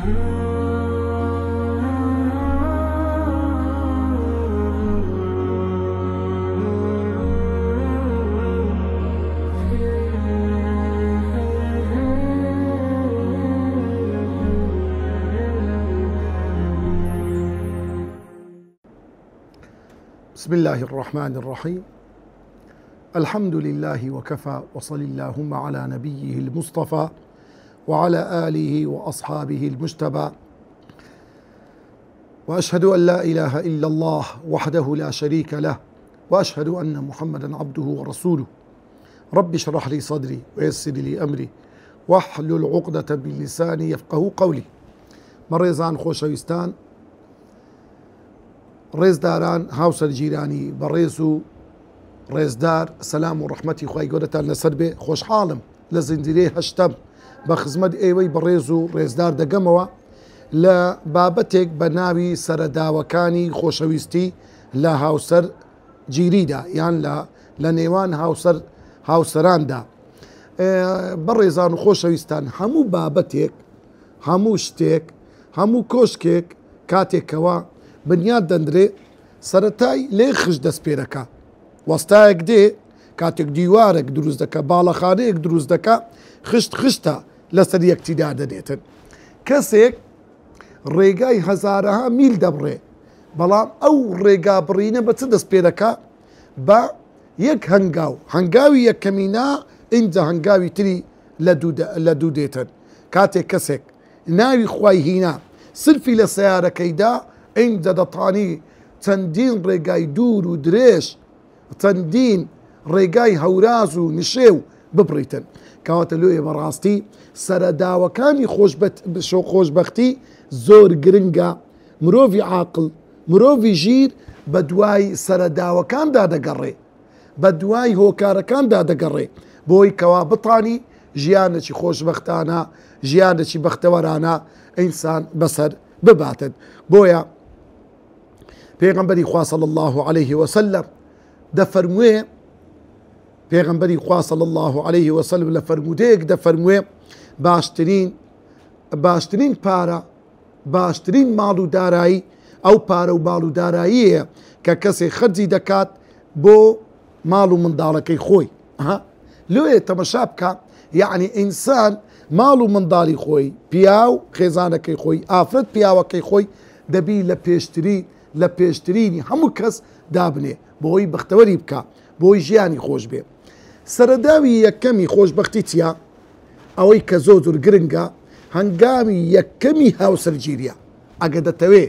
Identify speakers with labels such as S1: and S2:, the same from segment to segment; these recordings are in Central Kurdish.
S1: بسم الله الرحمن الرحيم الحمد لله وكفى وصل اللهم على نبيه المصطفى وعلى آله وأصحابه المجتبى وأشهد أن لا إله إلا الله وحده لا شريك له وأشهد أن محمدا عبده ورسوله رب اشرح لي صدري ويسر لي أمري واحلل عقدة من لساني يفقه قولي بەڕێزان خۆشەویستان ڕێزداران هاوسەرگیرانی بەڕێز و ڕێزدار سەلام و ڕەحمەتی خوای گەورەتان لەسەر بێ خۆشحاڵم لە زنجیرەی هەشتەم بە خزمەت ئێوەی بەڕێز و ڕێزدار دەگەمەوە لە بابەتێک بە ناوی سەرەداوەکانی خۆشەویستی لە هاوسەر گیریدا یان لە لە نێوان هاوسەر هاوسەراندا بەڕێزان و خۆشەویستان هەموو بابەتێک هەموو شتێک هەموو کۆشکێک کاتێک کەوا بنیات دەندرێ سەرەتای لێ خشت دەست پێ دەکا وەستایەک دێ کاتێک دیوارێک دروست دەکا باڵەخانەیەک دروست دەکا خشت خشتە لەسەر یەکتی دادەنێتن کەسێک ڕێگای هەزارەها میل دەبڕێ بەڵام ئەو ڕێگا بڕینە بە چ دەست پێ دەکا بە یەک هەنگاو هەنگاوی یەکەمینا ئینجا هەنگاوی تری لە دوو دێتن کاتێک کەسێک ناوی خوای هینا سلفی لە سەیارەکەی دا ئینجا دەتانی چەندین ڕێگای دوور و درێژ چەندین ڕێگای هەوراز و نشێو ببڕیتن کەواتە لۆیە بەڕاستی سەرەداوەکانی خۆشبەختی زۆر گرنگە مرۆڤی عاقڵ مرۆڤی ژیر بەدوای سەرەداوەکاندا دەگەڕێ بەدوای هۆکارەکاندا دەگەڕێ بۆی کەوا بتانی ژیانێکی خۆشبەختانە ژیانێکی بەختەوەرانە ئینسان بەسەر بباتن بۆیە پێغەمبەری خوا صلی الله علیه وسلم دەفەرموێ پێغەمبەری خوا صلی الله علیه وسلم لە فەرموودەیەک دەفەرموێ باشترین باشترین پارە باشترین ماڵ و دارایی ئەو پارە و ماڵ و داراییە کە کەسێک خەرجی دەکات بۆ ماڵ و منداڵەکەی خۆی ها لۆیە تەمەشا بکە یعنی ئینسان ماڵ و منداڵی خۆی پیاو خێزانەکەی خۆی ئافرەت پیاوەکەی خۆی دەبی لە پێشتری لە پێشترینی هەموو کەس دابنێ بۆی بەختەوەری بکە بۆی ژیانی خۆش بێ سەرەداوی یەکەمی خۆشببختی چییە؟ ئەوەی کە زۆر زۆر گرنگە هەنگاوی یەکەمی هاوسەرگیریە ئەگە دەتەوێ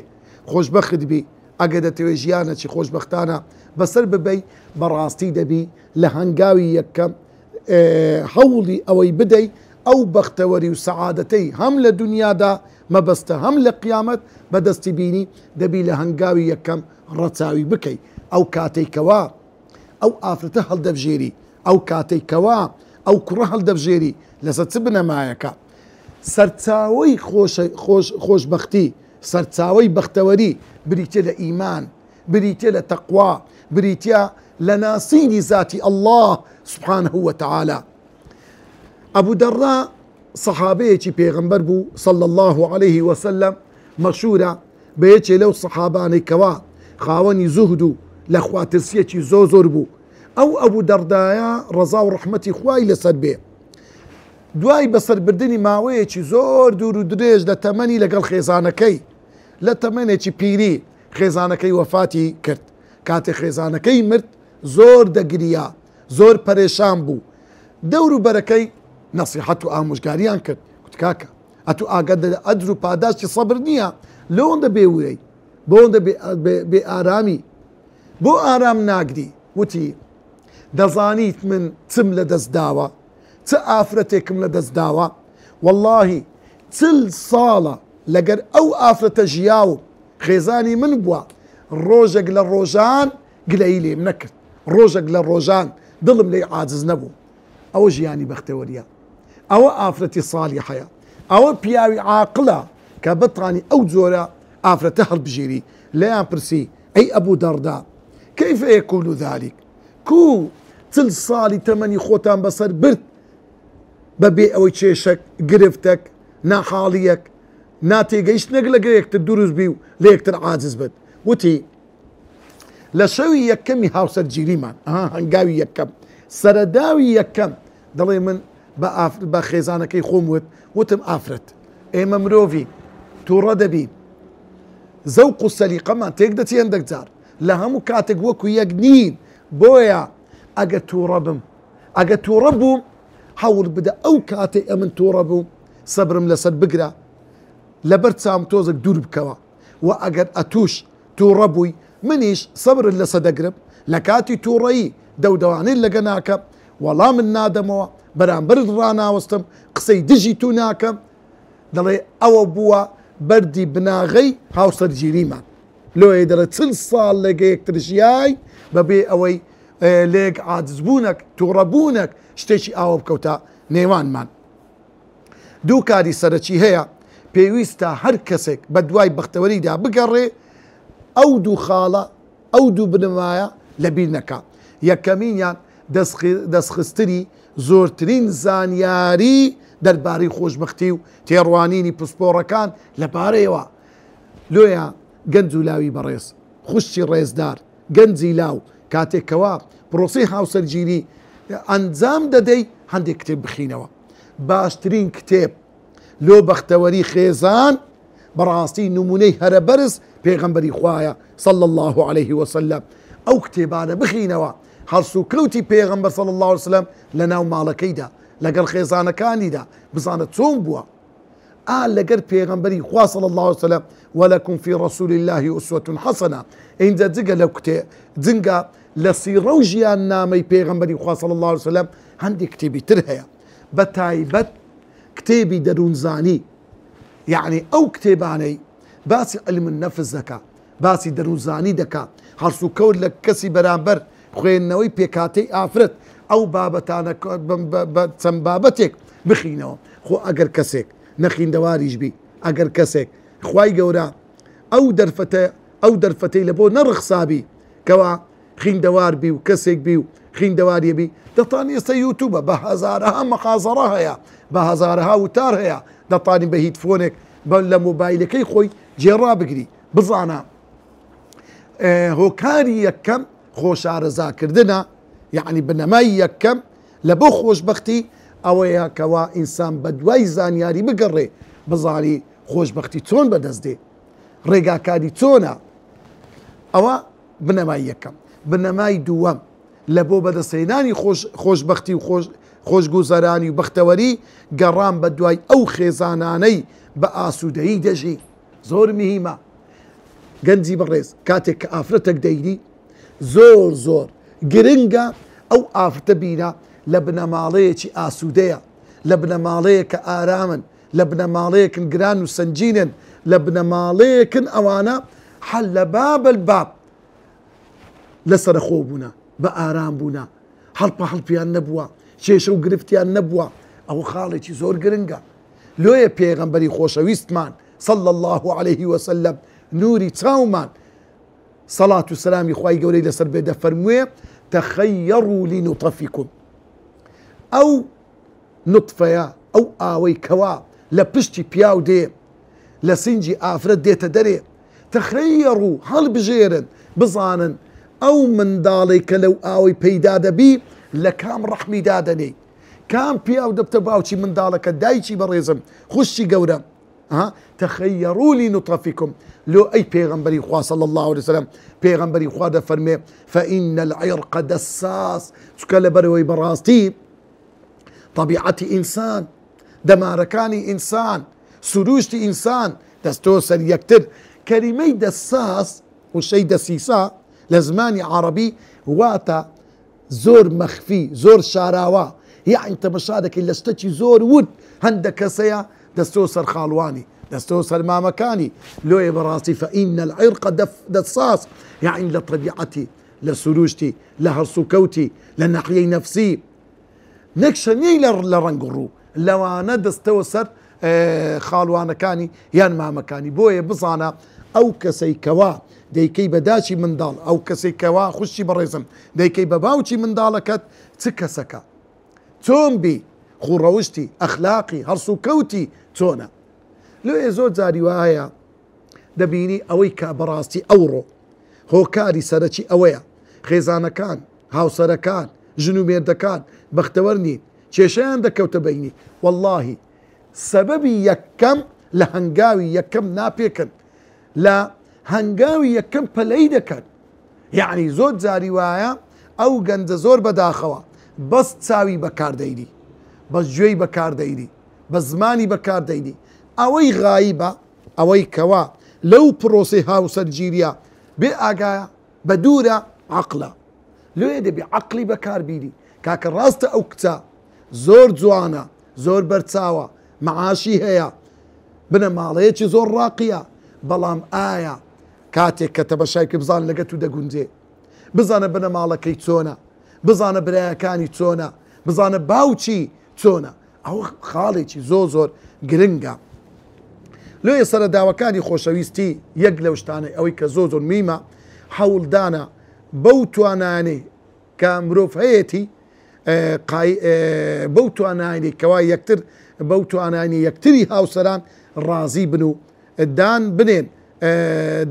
S1: خۆشبەخت بی ئەگە دەتەوێ ژیانەکی خۆشبەختانە بەسەر ببەی بەڕاستی دەبی لە هەنگاوی یەکەم هەوڵی ئەوەی بدەی ئەو بەختەوەری و سەعادەتەی هەم لە دنیادا مەبەستە هەم لە قیامەت بەدەستی بینی دەبی لە هەنگاوی یەکەم ڕەچاوی بکەی ئەو کاتەی کەوا ئەو ئافرەتە هەڵدەبژێری ئەو کاتەی کەوا ئەو کوڕە هەڵدەبژێری لەسەر چ بنەمایەکە؟ سەرچاوەی خۆشبەختی، سەرچاوەی بەختەوەری بریتیە لە ئیمان، بریتیە لە تەقوا، بریتیە لە ناسینی زاتی اللە سبحانه وتعالی. ئەبو دەڕا سەحابەیەکی پێغەمبەر بوو صلی اللە علیه وسلم، مەشهورە بە یەکێ لەو سەحابانەی کەوا خاوەنی زوهد و لەخواترسیەکی زۆر زۆر بوو. ئەو ئەبو دەردایە ڕەزا و ڕەحمەتی خوای لەسەر بێ دوای بەسەربردنی ماوەیەکی زۆر دوور و درێژ لە تەمەنی لەگەڵ خێزانەکەی لە تەمەنێکی پیری خێزانەکەی وەفاتی کرد کاتێ خێزانەکەی مرد زۆر دەگریا زۆر پەرێشان بوو دەور و بەرەکەی نەسیحەت و ئامۆژگاریان کرد گوت کاکە ئەتو ئاگات لە ئەجر و پاداشتی سەبر نییە لەوەندە بێ ورەی بۆندە بێ ئارامی بۆ ئارام ناگری؟ وتی، دەزانیت من چم لە دەست داوە؟ چ ئافرەتێکم لە دەست داوە؟ وەڵڵاهی 40 ساڵە لەگەر ئەو ئافرەتە ژیاوم، خێزانی من بووە، ڕۆژێک لە ڕۆژان گلەیی لێم نەکرد، ڕۆژێک لە ڕۆژان دڵم لێی عاجز نەبوو. ئەوە ژیانی بەختەوەرییە، ئەوە ئافرەتی ساڵیحەیە، ئەوە پیاوی عاقڵە کە بتانی ئەو جۆرە ئافرەتە هەڵبژێری. لێیان پرسی، ئەی ئەبو دەڕدا کیف یکون ذلک کو 40 ساڵی تەمەنی خۆتان بەسەر برد بە بێ ئەوەی کێشەک گرفتەک ناحاڵیەک ناتێگەیشتنێک لەگە یەکتر دروست بی و لە یەکتر عاجز بن. وتی، لە شەوی یەکەمی هاوسەرگیریمان، ئەها هەنگاوی یەکەم، سەرەداوی یەکەم، دەڵێ من بە بە خێزانەکەی خۆم وت، وتم ئافرەت، ئێمە مرۆڤین، تووڕە دەبین، زەوق و سەلیقەمان تێک دەچی هەندێک جار، لە هەموو کاتێک وەکو یەک نین، بۆیە ئەگەر تووڕە بم، ئەگەر تووڕە بووم، هەوڵ بدە ئەو کاتەی ئەمن تووڕە بووم، سەبرم لەسەر بگرە، لەبەر چاوم تۆزێک دوور بکەوە. وە ئەگەر ئەتوش توڕە بووی منیش سەبرت لەسە دەگرم لە کاتی توڕەیی دەودەوانیت لەگە ناکەم وەڵامت نادەمەوە بەرامبەرت ڕاناوەستم قسەی دژی تو ناکەم دەڵێ ئەوە بووە بەردی بناغەی هاوسەرگیریمان لۆیە دەڵێ چل ساڵ لەگە یەکتر ژیاین بەبێ ئەوەی لێک عاجزبوونەک توڕەبوونەک شتێکی ئاوە بکەوتە نێوانمان. دوو کاری سەرەکی هەیە پێویستە هەر کەسێک بە دوای بەختەوەریدا بگەڕێ ئەو دوو خاڵە ئەو دوو بنەمایە لەبیر نەکا یەکەمینیان دەستخستنی زۆرترین زانیاری دەربارەی خۆشببختی و تێڕوانینی پسپۆڕەکان لەبارەیەوە لۆیە گەنج و لاوی بەڕێز خوشکی ڕێزدار گەنجی لاو کاتێک کەوا پرۆسەی هاوسەرگیری ئەنجام دەدەی هەندێک کتێب بخینەوە باشترین کتێب لۆ بەختەوەری خێزان بەڕاستی نمونەی هەرە بەرز پێغەمبەری خوایە صلی الله علیه وسلم ئەو کتێبانە بخینەوە هەڵسوکەوتی پێغەمبەر صلی الله علیه وسلم لە ناو ماڵەکەیدا لەگەڵ خێزانەکانیدا بزانە چۆن بووە ئا لەگەر پێغەمبەری خوا صلی اللە علیە وسلم ولکم فی رسول اللە اسوە حسنە ئینجا جگە لەو کتێ جنگە لە سیڕە و ژیان نامەی پێغەمبەری خوا صلی اللە علیە وسلم هەندێک کتێبی تر هەیە بە تایبەت کتێبی دەروونزانی یعنی ئەو کتێبانەی باسی علم النفس دەکا باسی دەروونزانی دەکا هەڵسوکەوت لە کەسی بەرامبەر خوێندنەوەی پێکهاتەی ئافرەت ئەو بابەتانە بە چەند بابەتێک بخینەوە خۆ ئەگەر کەسێک نەخیندەواریش بی ئەگەر کەسێک خوای گەورە ئەو دەرفەتە ئەو دەرفەتەی لە بۆ نەڕەخسابی کەوا خیندەوار بی و کەسێک بی و خیندەواریە بی دەتانی ئێستا یوتوبە بە هەزارەها مەحازەڕە هەیە بە هەزارەها وتار هەیە دەتانی بە هیتفۆنێک بە لە مۆبایلەکەی خۆی جێڕا بگری بزانە هۆکاری یەکەم خۆشارەزاکردنە یعنی بنەمای یەکەم لە بۆ خۆشببختی ئەوەیە کەوا ئینسان بە دوای زانیاری بگەڕێ بزانی خۆشببختی چۆن بەدەست دێ ڕێگاکاری چۆنە ئەوە بنەمای یەکەم بنەمای دووەم لە بۆ بەدەستهێنانی خۆش خۆشببختی و خۆش خۆشگوزەرانی و بەختەوەری گەڕان بە دوای ئەو خێزانانەی بە ئاسوودەیی دەژی زۆر مهمە گەنجی بەڕێز کاتێک کە ئافرەتێک دەینی زۆر زۆر گرنگە ئەو ئافرەتە بینە لە بنەماڵەیەکی ئاسوودەیە لە بنەماڵەیەکە ئارامن لە بنەماڵەیەکن گران و سەنگینن لە بنەماڵەیەکن ئەوانە حەل لە بابل باب لەسەرخۆ بوونە بە ئارام بوونە هەڵپە هەڵپیان نەبووە کێشە و گرفتیان نەبووە ئەو خاڵێکی زۆر گرنگە لۆیە پێغەمبەری خۆشەویستمان صلی اللە علیه وسلم نوری چاومان سەڵات و سەلامی خوای گەورەی لەسەر بێ دەفەرموێ تخیروا لنطفکم ئەو نطفەیە ئەو ئاوەی کەوا لە پشتی پیاو دێ لە سنگی ئافرەت دێتە دەرێ تخیروا هەڵبژێرن بزانن ئەو منداڵێک کە لەو ئاوەی پەیدا دەبی لە کام ڕەحمی دادەنێی کام پیاو دەبتە باوکی منداڵەکە دایکی بەڕێزم خوشکی گەورەم ها تخيروا لنطفكم لۆ ئەی پێغەمبەری خوا صلی الله علیه وسلم پێغەمبەری خوا دەفەرمێ فإن العرق دساس چونکە لەبەرەوەی بەڕاستی طبیعەتی ئینسان دەمارەکانی ئینسان سروشتی ئینسان دەستۆ سەر یەکتر کەلیمەی دەساس وشەی دەسیسا لە زمانی عەڕەبی واتە زۆر مەخفی زۆر شاراوە یەعنی تەمەشا دەکەی لە شتەکی زۆر ورد هەندە کەس هەیە دەستەوە سەر خاڵوانی دەستەوە سەر مامەکانی لۆیە بەڕاستی فإن العرق دساس یەعنی لە تەبیعەتی لە سروشتی لە هەڵسوکەوتی لە ناحیەی نەفسی نەک شەنیەی لە ڕەنگ و ڕوو لەوانە دەستەوە سەر خاڵوانەکانی یان مامەکانی بۆیە بزانە ئەو کەسەی کەوا دەیکەی بە داچی منداڵ ئەو کەسەی کەوا خوشکی بەڕێزم دەیکەی بە باوکی منداڵەکەت چ کەسەکە چۆن بی خوڕەوشتی ئەخلاقی هەڵسوکەوتی چۆنە؟ لۆیە زۆر جاری وایە دەبینی ئەوەی کە بەڕاستی ئەوڕۆ هۆکاری سەرەکی ئەوەیە خێزانەکان، هاوسەرەکان، ژن و مێردەکان بەختەوەر نین، کێشەیان دەکەوتە بەینی، وەڵاهی سەبەبی یەکەم لە هەنگاوی یەکەم ناپێکن، لە هەنگاوی یەکەم پەلەی دەکەن، یەعنی زۆر جاری وایە ئەو گەنجە زۆر بەداخەوە بەس چاوی بەکار دەینی، بەس گوێی بەکار دەینی، بە زمانی بەکار دەینی، ئەوەی غایبە، ئەوەی کەوا لەو پرۆسەی هاوسەرگیریە بێ ئاگایە، بە دوورە عەقلە. لۆیە دەبێ عەقلی بەکار بینی. کاکە ڕاستە ئەو کچە زۆر جوانە، زۆر بەرچاوە، مەعاشی هەیە، بنەماڵەیەکی زۆر ڕاقیە، بەڵام ئایا کاتێک کە تەمەشای کرد بزانە لەگە تو دەگونجێ، بزانە بنەماڵەکەی چۆنە، بزانە برایەکانی چۆنە، بزانە باوکی چۆنە، ئەوە خاڵێکی زۆر زۆر گرنگە. لۆیە سەرەداوەکانی خۆشەویستی یەک لەو شتانەی ئەوەی کە زۆر زۆر میمە هەوڵدانە بەو توانایانەی کە مرۆڤ هەیەتی بەو توانایانی کەوا یەکتر بەو توانانی یەکتری هاوسەران ڕازی بن و دان بنێن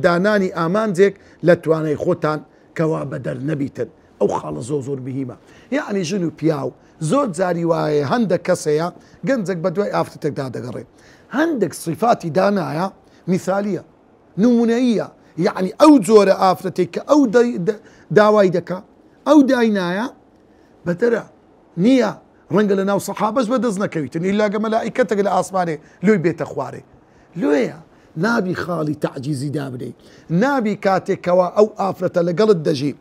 S1: دانانی ئامانجێک لە توانای خۆتان کەوا بەدەر نەبیتن. ئەو خاڵە زۆر زۆر مهیمە یەعنی ژن و پیاو زۆر جاری وایە هەندەک کەس هەیە گەنجێک بە دوای ئافرەتێکدا دەگەڕێ هەندێک سیفاتی دانایە میسالیە نمونەییە یەعنی ئەو جۆرە ئافرەتێک کە ئەو داوای دەکا ئەو داینایە بەدەرە نییە ڕەنگە لە ناو سەحابەش بە دەست نەکەویتن ئیلا گە مەلائیکەتێک لە ئاسمانێ لۆی بێتە خوارێ لۆیە نابی خاڵی تەعجیزی دابنێی نابی کاتێک کەوا ئەو ئافرەتە لەگەڵت دەژی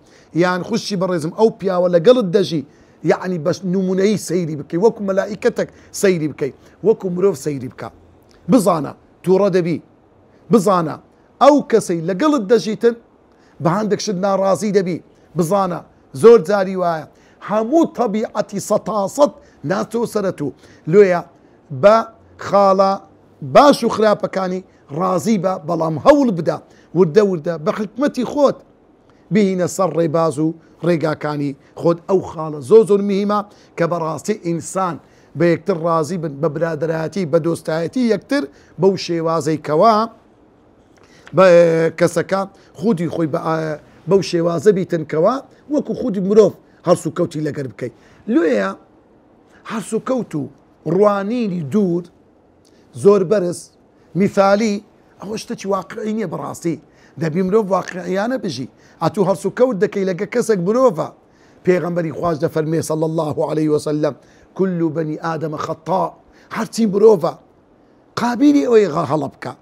S1: یان خوشکی بەڕێزم ئەو پیاوە لەگەڵت دەژی یەعنی بەس نمونەیی سەیری بکەی وەکو مەلائیکەتێک سەیری بکەی وەکو مرۆڤ سەیری بکە بزانە توڕە دەبی بزانە ئەو کەسەی لەگەڵت دەژیتن بە هەندێک شت ناڕازی دەبی بزانە زۆر جاری وایە هەموو تەبیعەتی سەتاسەد ناچۆ سەرە تو لۆیە بە خاڵە باش و خراپەکانی ڕازی بە بەڵام هەوڵ بدە وردە وردە بە حیکمەتی خۆت بهینە سەر ڕێباز و ڕێگاکانی خۆت ئەو خاڵە زۆر زۆر مهیمە کە بەڕاستی ئینسان بە یەکتر ڕازی بن بە برادەرایەتی بە دۆستایەتی یەکتر بەو شێوازەی کەوا بە کەسەکە خودی خۆی بەو شێوازە بیتن کەوا وەکو خودی مرۆڤ هەڵسوکەوتی لەگەر بکەیت لۆیە هەڵسوکەوت و ڕوانینی دوور زۆر بەرز میثالی ئەوە شتێکی واقعی نییە بەڕاستی دەبی مرۆڤ واقعیانە بژی ئەتوو هەڵسوکەوت دەکەی لەگە کەسێک مرۆڤە پێغەمبەری خواش دەفەرمێ صلی الله علیه وسلم كل بني آدم خطاء هەرچی مرۆڤە قابیلی ئەوەی هەڵە بکا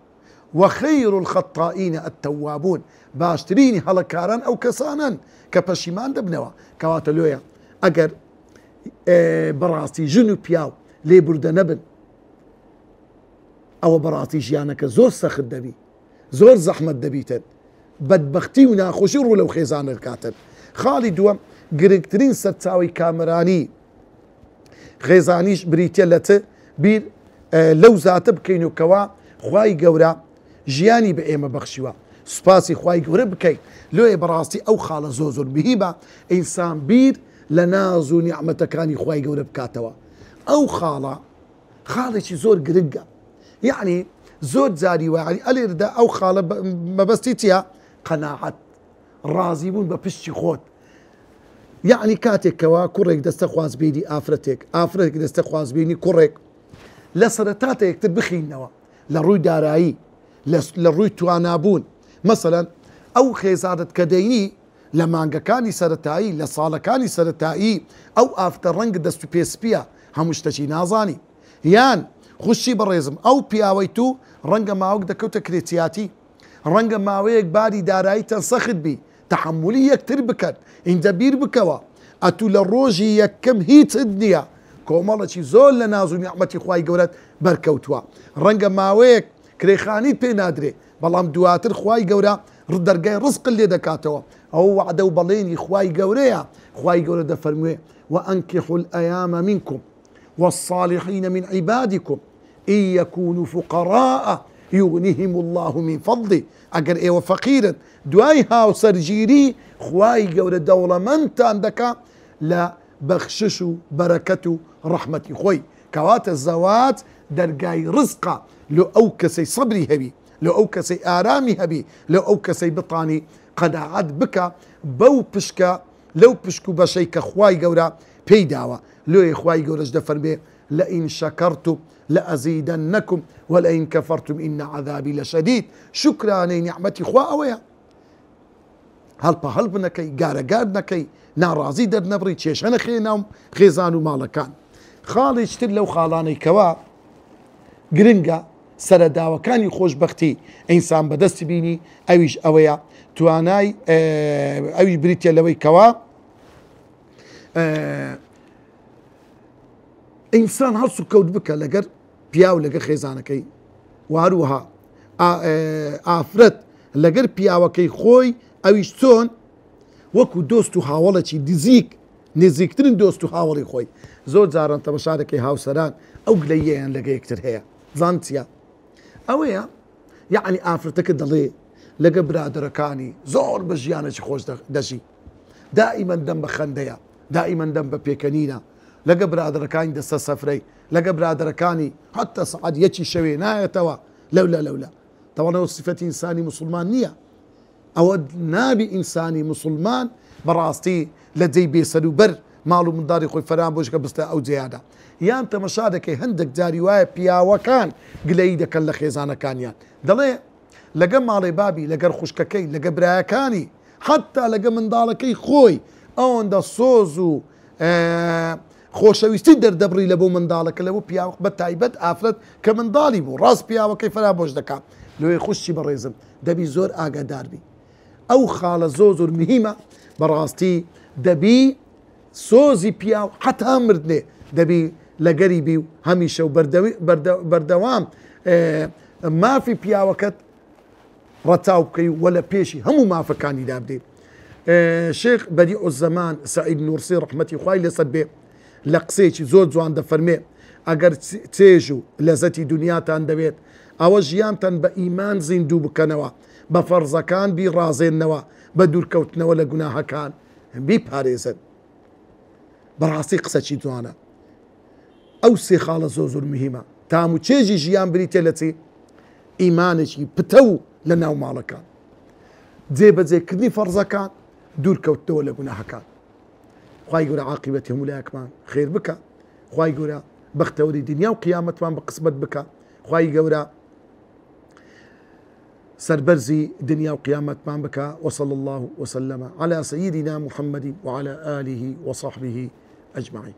S1: وخیر الخطائین التوابون باشترینی هەڵەکاران ئەو کەسانەن کە پەشیمان دەبنەوە کەواتە لۆیە ئەگەر بەڕاستی ژن و پیاو لێبوردە نەبن ئەوە بەڕاستی ژیانەکە زۆر سەخت دەبی زۆر زەحمەت دەبیتن بەدبەختی و ناخۆشی ڕوو لەو خێزانە دەکاتن خاڵی دووەم گرنگترین سەرچاوی کامەرانی خێزانیش بریتە لە چ بیر لەو زاتە بکەین و کەوا خوای گەورە ژیانی بە ئێمە بەخشیوە سوپاسی خوای گەورە بکەین لۆیە بەڕاستی ئەو خاڵە زۆر زۆر مهیمە ئینسان بیر لە ناز و نیعمەتەکانی خوای گەورە بکاتەوە ئەو خاڵە خاڵێکی زۆر گرنگە یعنی زۆر جاری وایە ئەلێردا ئەو خاڵە مەبەستی چییە قەناعەت ڕازی بوون بە پشتی خۆت یەعنی کاتێک کەوا کوڕێک دەستە خوازبێنی ئافرەتێک، ئافرەتێک دەستە خوازبێنی کوڕێک، لە سەرەتاتا یەکتر بخینەوە لە ڕووی دارایی، لە ڕووی توانابوون، مەسەلەن ئەو خێزانەت کە دەینی لە مانگەکانی سەرەتایی، لە ساڵەکانی سەرەتایی ئەو ئافرەتە ڕەنگە دەست و پێ سپییە، هەموو شتەکی نازانی. یان خوشکی بەڕێزم ئەو پیاوەی تو ڕەنگە ماوەک دەکەوتە کرێچیاتی، ڕەنگە ماوەیەک باری داراییتان سەخت بی، تەحەمولی یەکتر بکەن، ئینجا بیر بکەوە ئەتوو لە ڕۆژی یەکەم هیچت نییە، کۆمەڵێکی زۆر لە ناز و نیعمەتی خوای گەورەت بەرکەوتووە، ڕەنگە ماوەیەک کرێ خانیت پێ نادرێ، بەڵام دواتر خوای گەورە دەرگای ڕزقت لێ دەکاتەوە، ئەوە وەعدە و بەڵێنی خوای گەورەیە، خوای گەورە دەفەرموێ، وانکحوا الایام منکم والصالحین من عبادکم ان یکونوا فقراء یغنیهم اللە من فضله، ئەگەر ئێوە فەقیرن دوای هاوسەرگیری خوای گەورە دەوڵەمەندتان دەکا لە بەخشش و بەرەکەت و ڕەحمەتی خۆی، کەواتە زەواج دەرگای ڕزقە. لۆ ئەو کەسەی سەبری هەبی، لۆ ئەو کەسەی ئارامی هەبی، لۆ ئەو کەسەی بتانی قەناعەت بکا بەو پشکە لەو پشک و بەشەی کە خوای گەورە پێی داوە، لۆیە خوای گەورەش دەفەرمێ، لئن شکرتم لازیدنکم ولئن کفرتم ان عذابی لشدید، شوکرانەی نیعمەتی خوا ئەوەیە هەڵپە هەڵپ نەکەی، گارە گار نەکەی، ناڕازی دەرنەبڕی، کێشە نەخەیە ناو خێزان و ماڵەکان. خاڵێکی تر لەو خاڵانەی کەوا گرنگە سەرەداوەکانی خۆشبەختی ئینسان بەدەستی بینی ئەویش ئەوەیە توانای ئەویش بریتە لەوەی کەوا ئینسان هەڵس و کەوت بکە لەگەر پیاو لەگەر خێزانەکەی و هەروەها ئافرەت لەگەر پیاوەکەی خۆی ئەویش چۆن وەکو دۆست و هاوڵێکی نزیک نزیکترین دۆست و هاوڵی خۆی زۆر جاران تەمەشا دەکەی هاوسەران ئەو گلەییەیان لەگە یەکتر هەیە زان چیە ئەوەیە یعنی ئافرەتەکە دەڵێ لەگە برادەرەکانی زۆر بە ژیانێکی خۆش دەژی دائیمەن دەم بە خەندەیە دائیمەن دەم بە پێکەنینە لەگە برادەرەکانی دەستە سەفرەی لەگە برادەرەکانی حتا سەعات یەکی شەوێ نایەتەوە لەولا لەولا تەوانەوە سفەتی ئینسانی مسلمان نییە ئەوە نابی ئینسانی موسڵمان بەڕاستی لە جێی بێسەروبەر ماڵ و منداڵی خۆی فەرامۆش کە بستە ئەو جێیانە یان تەمەشا دەکەی هەندێک جاری وایە پیاوەکان گلەیی دەکەن لە خێزانەکانیان دەڵێ لەگە ماڵێ بابی لەگەر خوشکەکەی لەگە برایەکانی حتا لەگە منداڵەکەی خۆی ئەوەندە سۆز و خۆشەویستی دەردەبڕی لە بۆ منداڵەکە لە بۆ پیاو بە تایبەت ئافرەت کە منداڵی بوو ڕاست پیاوەکەی فەرامۆش دەکات لۆیە خوشکی بەڕێزم دەبی زۆر ئاگادار بی ئەو خاڵە زۆر زۆر مهیمە بەڕاستی دەبی سۆزی پیاو حتا مردنێ دەبی لەگەری بی و هەمیشە و بەردەوام مافی پیاوەکەت ڕەچاو بکەی و لە پێشی هەموو مافەکانی دابدەی شێخ بەدیع الزەمان سەعید نوورسی ڕەحمەتی خوای لەسەر بێ لە قسەیەکی زۆر جوان دەفەرمێ ئەگەر چێژ و لەزەتی دونیاتان دەوێت ئەوە ژیانتان بە ئیمان زیندوو بکەنەوە، بە فەرزەکان بیڕازێننەوە، بە دوورکەوتنەوە لە گوناهەکان بیپارێزن. بەڕاستی قسەکی جوانە. ئەو سێ خاڵە زۆر زۆر مهمە. تام و چێژی ژیان بریتە لە چی؟ ئیمانێکی پتەو لە ناو ماڵەکان، جێبەجێکردنی فەرزەکان، دوورکەوتنەوە لە گوناهەکان. خوای گەورە عاقیبەتی هەموو لایەکمان خێر بکا. خوای گەورە بەختەوەری دنیا و قیامەتمان بە قسمەت بکا. خوای گەورە سەربەرزی دنیا و قیامەتمان بکا. وصلی الله وسلم علی سیدنا محمد وعلى آله وصحبه اجمعین.